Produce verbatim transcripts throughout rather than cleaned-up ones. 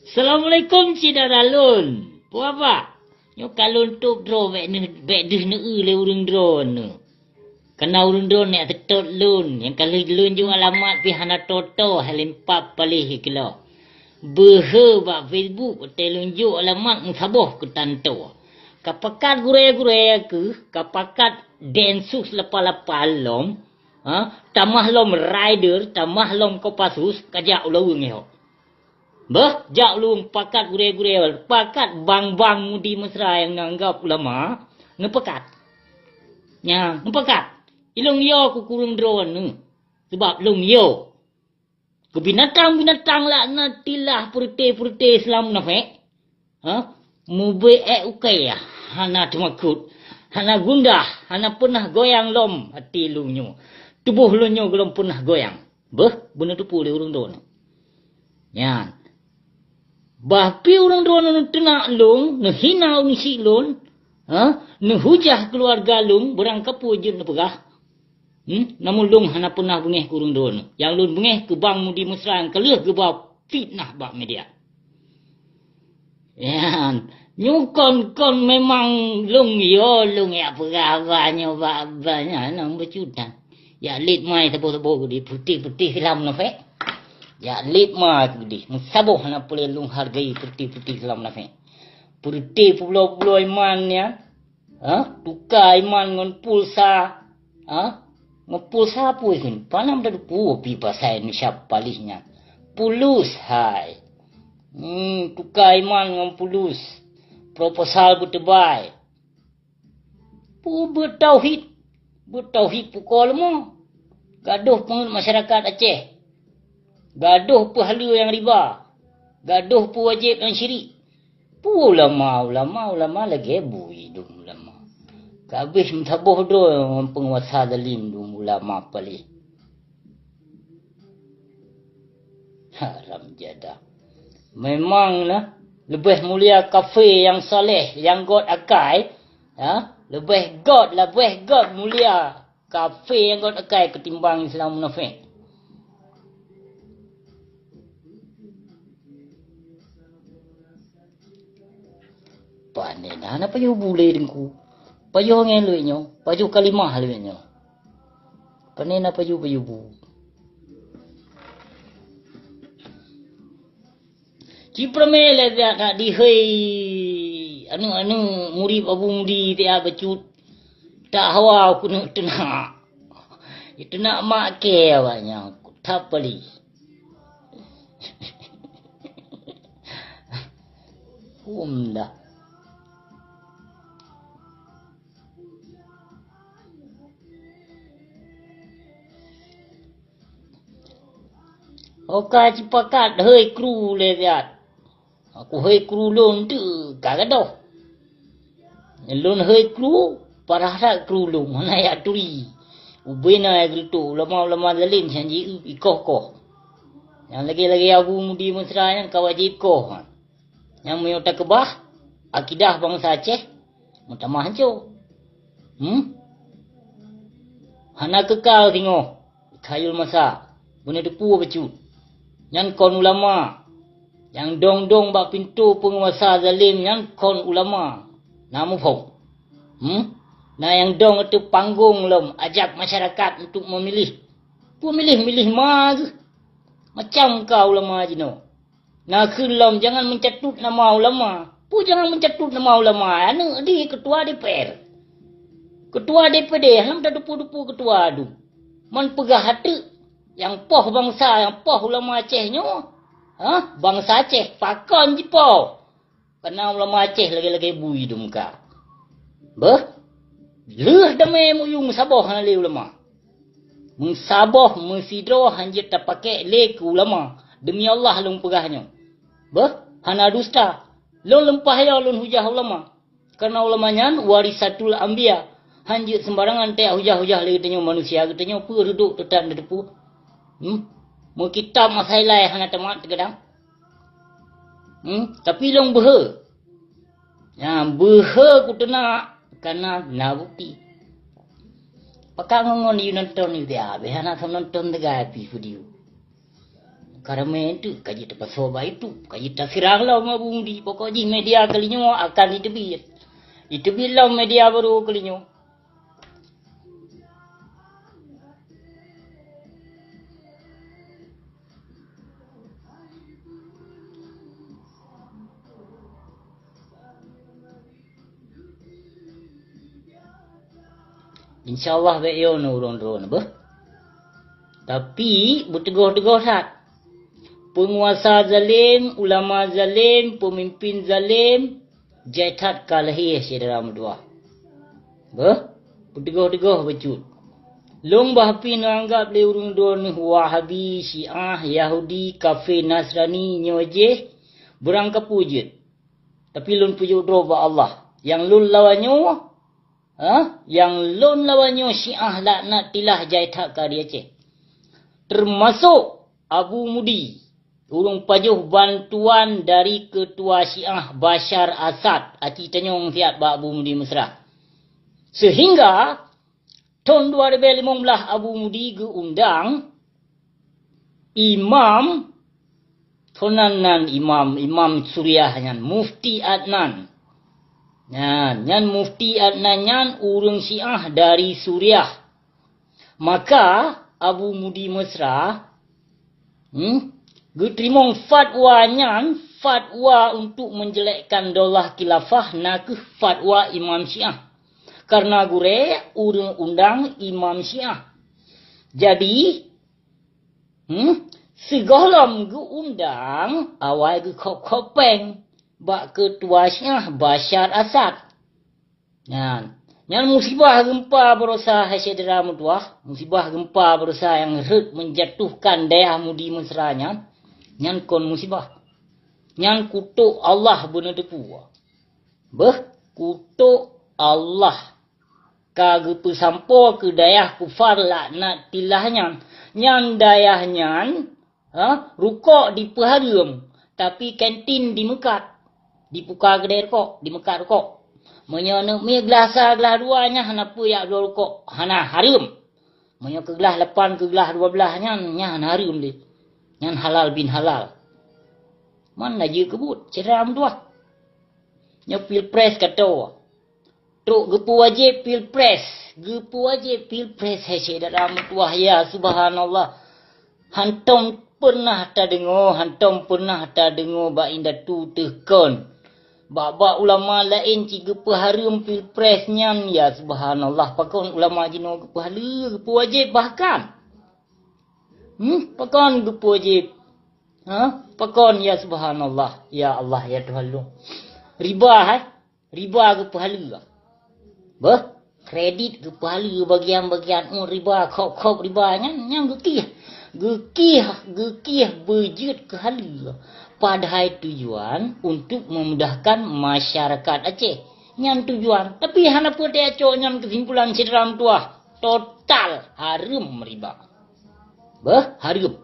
Assalamualaikum syedara lôn. Peue haba? Nyoe ka lôn tôb droe bèk neuh-, bèk deuh neueu lé ureueng droeneuh. Kareuna ureueng droeneuh nyang teutot lôn, nyang ka lheueh lôn jok alamat pih hana tô-tô, hai lôn pap paléh keulok. Beuhe bak Facebook, watèe lôn jok alamat meusaboh keu tantoe. Ka pakat gurèe-gurèe keuh, ka pakat Densus lapan lapan lom, ha, tamah lom Raider, tamah lom Kopassus, ka jak u Laweueng nyoe. Beuh, jak u Laweueng pakat gurèe-gurèe, pakat bang-bang Mudi Mesra nyang neuanggap ulama, neupakat. Nyan, neupakat. Ilôn yo keu kureueng droeneuh. Sabab lôn yo. Keu binatang-binatang laknatillah, peureuté-peureuté Islam munafék. Ha? Mubeuet ék ukée, hana teumakot, hana gundah, hana peunah goyang lom até lôn nyoe. Tuboh lôn nyoe gohlom peunah goyang. Beuh, beuneuteupeu lé ureueng droeneuh. Nyan. Bah pih ureueng droeneuh neuteunak lôn, neuhina ureueng syik lôn, ha? Neuhujah keuluwarga lôn, beurangkapeue jeuet neupeugah. Hmm? Namun lôn hana peunah beungéh keu ureueng droeneuh. Nyang lôn beungéh keu bang Mudi Mesra nyang ka lheueh geuba fitnah bak media. Nyan, nyoe kon-kon memang lôn yo, lôn jak peugah haba nyoe bak, bak nyan, nang beucutan. Jak lét mai saboh-saboh keudéh, peuté-peuté silam munafék. Jak lét mai keudéh, meusaboh hana peureulèe lôn hargai peuté-peuté silam munafék. Peuté pulo-pulo iman nyan, ha? Tuka iman ngon pulsa, ha? Ngon pulsa peue kheun? Palam tateupeue pih pasai Indonesia paléh nyan. Pulus hai. Hmm, tuka iman ngon pulus. Proposal beuteubai. Peue beutauhid? Beutauhid pukoe leumô. Gadôh peungeut masyarakat Aceh. Gadôh peuhaleue nyang riba. Gadôh peuwajéb nyang syirik. Peue ulama, ulama, ulama lagèe bui dum ulama. Ka abéh meusaboh droe ngon peunguasa zalim dum ulama paléh. Haram jadah. Memang na, leubeh mulia kafé nyang saleh, nyang göt akai, ya, leubeh göt, leubeh göt mulia kafé nyang göt akai keutimbang Islam munafék. Pane na, na pajoh bu lé Teungku. Pajoh angén lé nyoe, pajoh kalimah lé nyoe. Pane na pajoh-pajoh bu. Ci peureumé lé jak that dihôi aneuk-aneuk murit Abu Mudi tiap bacut. Tak hawa keuneuk teunak. Teunak mak kée awaknyan. That paléh. Hom dah. Oka cipakat hôi kru lé siat. Aku hôi kru lôn teuk ka gadôh. Lôn hôi kru, parah that kru lôn, hana jak turi. Ubé na nyang geureutok, ulama-ulama zalim nyan jiikoh-koh. Nyang lagèe-lagèe Abu Mudi Mesra nyan ka wajéb koh. Nyang meunyoe takeubah, akidah bansa Aceh meutamah hanco. Hmm? Hana keukal singoh, khayul masa, beuneuteupeu bacut. Nyan kon ulama. Nyang dong-dong bak pintoe peunguasa zalim nyan kon ulama. Na muphom? Hmm? Na nyang dong ateueh panggong lom ajak masyarakat untuk memilih. Peue miléh-miléh ma geuh? Macam ka ulama jinoe. Na kheun lom jangan mencatut nama ulama. Peue jangan mencatut nama ulama? Aneuk di ketua D P R. Ketua D P D, lom tateupeue-teupeue ketua dum. Man peugah ateueh nyang poh bansa, nyang poh ulama Aceh nyoe. Hah? Bansa Aceh pakon jipoh. Kana ulama Aceh lagèe-lagèe bui dum ka. Beuh, lheueh damé meuyueng meusaboh hana lé ulama. Meusaboh meusidroe hanjeuet tapakék lé keu ulama. Demi Allah lôn peugah nyoe. Beuh, hana dusta. Lôn leumpah yo lôn hujah ulama. Karena ulama nyan warisatul anbiya. Hanjeuet seumbarangan tajak hujah-hujah lé geutanyoe manusia, geutanyoe peue reudok teutab neuteupeue. Hmm? Meukitab masa ilai hana tamat teugadang. Hmm? Tapi lôn beuhe. Nyan beuhe kuteunak kana na bukti. Pakak ngon-ngon yue nonton yue, habéh hana soe nonton teuga pih video. Ka ramé teuk ka jiteupasoe bak YouTube, ka jitaseurang lom Abu Mudi. Pokok jih media keulinyoe akan jiteubiet. Jiteubiet lom media barô keulinyoe. Insya Allah bék yo nurun-run beuh. Tapi beuteugöh-teugöh that. Peunguasa zalim, ulama zalim, peumimpin zalim, jai that ka lahé syedara meutuwah. Beuh, beuteugöh-teugöh bacut. Lôn bah pih neuanggab lé ureuëng droeneueh Wahabi, Syiah, Yahudi, kafé, Nasrani nyoe jih beurangkapeue jeuet. Tapi lôn peujok droe bak Allah. Nyang lôn lawan nyoe, ha? Nyang lôn lawan nyoe Syiah laknatillah jai that ka di Aceh. Teumasok Abu Mudi, ureuëng pajoh bantuan dari keutua Syiah Bashar Assad, aci tanyong siat bak Abu Mudi Mesra. Seuhingga thon dua ribèe limong blaih Abu Mudi geuundang imam, thon nan, nan imam, Imam Suriah nyan, Mufti Adnan. Nyan, nyan Mufti Adnan nyan ureuëng Syiah dari Suriah. Maka Abu Mudi Mesra, hmm, geuteurimong fatwa nyan, fatwa untuk menjelekkan daulah khilafah, na kheueh fatwa Imam Syiah. Karena gurèe ureuëng undang Imam Syiah. Jadi, hmm, sigohlom geuundang awai geukhop-khop péng bak keutua Syiah Bashar Assad. Nyan, nyan musibah geumpa baroesa hai syedara meutuwah, musibah geumpa baroesa nyang rhot menjatuhkan dayah Mudi Mesra nyan, nyan kon musibah. Nyan kutok Allah beuneuteupeu. Beuh, kutok Allah ka geupeusampoe keu dayah kufar laknatillah nyan. Nyan dayah nyan, ha, rukok dipeuhareuem, tapi kantin dimeukat. Dipuka keudè rukok, dimeukat rukok. Meunyoe neuk mi glah sa, glah dua nyan hana peue jak bloe rukok, hana, hareuem. Meunyoe keu glah lapan, keu glah dua blaih nyan, nyan hana hareuem lé. Nyan halal bin halal. Man na jeuet keu buet, syedara meutuwah. Nyoe pilpres ka toe. Trok geupeuwajéb pilpres. Geupeuwajéb pilpres, hai syedara meutuwah, ya subhanallah. Hantom peunah tadeungoe, hantom peunah tadeungoe bak indatu teuh kon. Bak-bak ulama laén cit geupeuhareuem pilpres nyan, ya subhanallah. Pakon ulama jinoe geupeuhaleue, geupeuwajéb bahkan. Hmm, pakon geupeuwajéb? Ha? Pakon, ya subhanallah. Ya Allah, ya Tuhan lôn. Riba, hai? Riba geupeuhaleue. Beuh, kredit geupeuhaleue bagian-bagian, oh, riba, khop-khop riba nyan, nyan geukieh. Geukieh, geukieh beujeuet keu haleue. Padahai tujuan untuk memudahkan masyarakat Aceh. Nyan tujuan. Tapi hana peue tacok nyan keusimpulan syedara meutuwah. Total hareuem riba. Beuh, hareuem.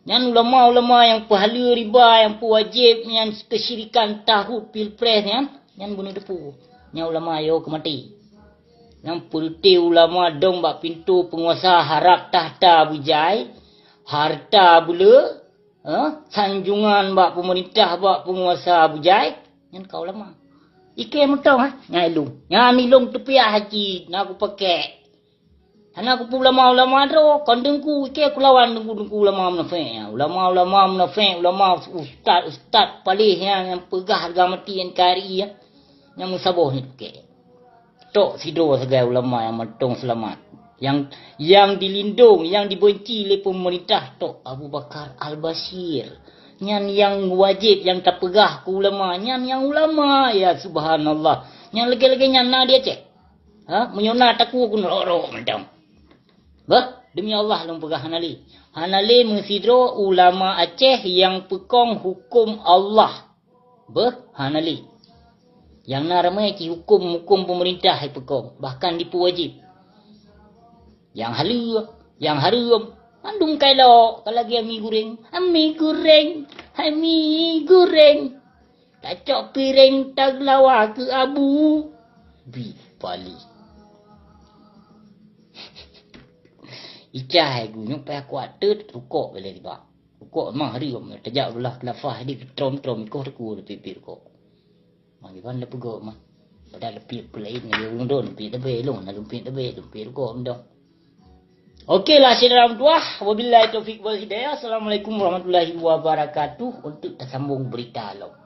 Nyan ulama-ulama nyang peuhaleue riba, nyang peuwajéb nyan keusyirikan tahut pilpres nyan, nyan beuneuteupeu. Nyan ulama yo keu maté. Nyan peureuté ulama dong bak pintoe peunguasa harab takhta beujai, hareuta beuleu, eh, sanjungan bak peumeurintah, bak peunguasa beujai, nyan ka ulama. Ikei mantong, ha, nyan ilong. Nyan ilong teupiah cit na kupakék. Hana kupeue ulama-ulama droe, kon teungku, ikei kulawan teungku-teungku ulama munafék nyan. Ulama-ulama munafék, ulama ustaz-ustaz paléh nyan nyang peugah hareuga mati N K R I nyan. Nyang meusaboh nyan ikei. Tok sidroe sagai ulama nyang mantong seulamat. Nyang, nyang dilindong, nyang dibeunci lé peumeurintah tok Abu Bakar Al-Bashir. Nyan nyang wajéb nyang tapeugah keu ulama, nyan nyang ulama, ya subhanallah. Nyang lagèe-lagèe nyan na di Aceh. Ha, meunyoe na takue keuneuk rok-rok mantong. Beuh, demi Allah lôn peugah hana lé. Hana lé meusidroe ulama Aceh nyang peukong huköm Allah. Beuh, hana lé. Nyang na ramé cit huköm-huköm peumeurintah jipeukong, bahkan jipeuwajéb. Nyang haleue, nyang hareuem, mandum kai lok, ka lagèe mi guréng, ami guréng, ami guréng. Tacok piréng tageulawa keu abu. Bi pali. Icah hai gunyueng payah kuat teut rukok bela riba. Rukok mah hari gom tajak beulah keulafah di trom-trom ikoh teku leupie-pie rukok. Mah kiban leupeugot mah. Padahai leupie peulaén lagèe ureueng droen, leupie tabé lôn, leupie tabé, leupie rukok mantong. Oke lah, syedara meutuah. Wabillahi taufiq wal hidayah. Assalamualaikum warahmatullahi wabarakatuh. Untuk tasambong berita lom.